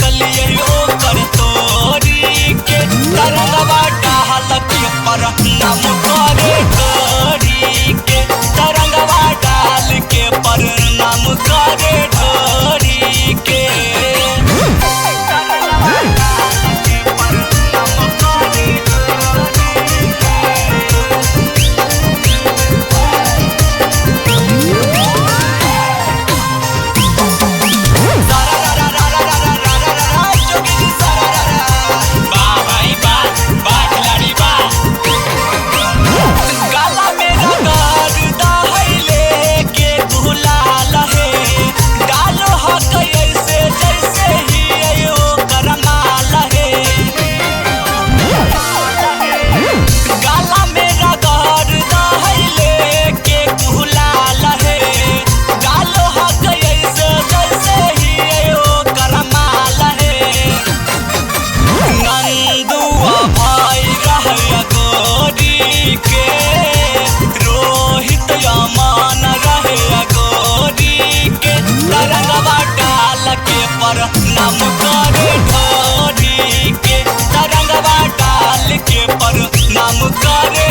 कलिए ओकर तोरी के तरंगवा डाल के पर नाम करे ढोरी के तरंगवा डाल के पर नाम करे ढोरी के तरंगवा डाल के पर नाम करे ढोरी के। वाह भाई वाह, वाह खिलाड़ी वाह। गाला में रगड़ दहैले के गुलाल हे डालो हक ऐसे जैसे ही अयो करमाल हे गाला में रगड़ दहैले के गुलाल हे डालो हक ऐसे जैसे ही अयो करमाल हे नंदुआ भाई रहया गोरी के रोहित अमान रहया गोरी के तरंगवा डाल के पर नाम करे ढोरी के तरंगवा डाल के पर नाम करे।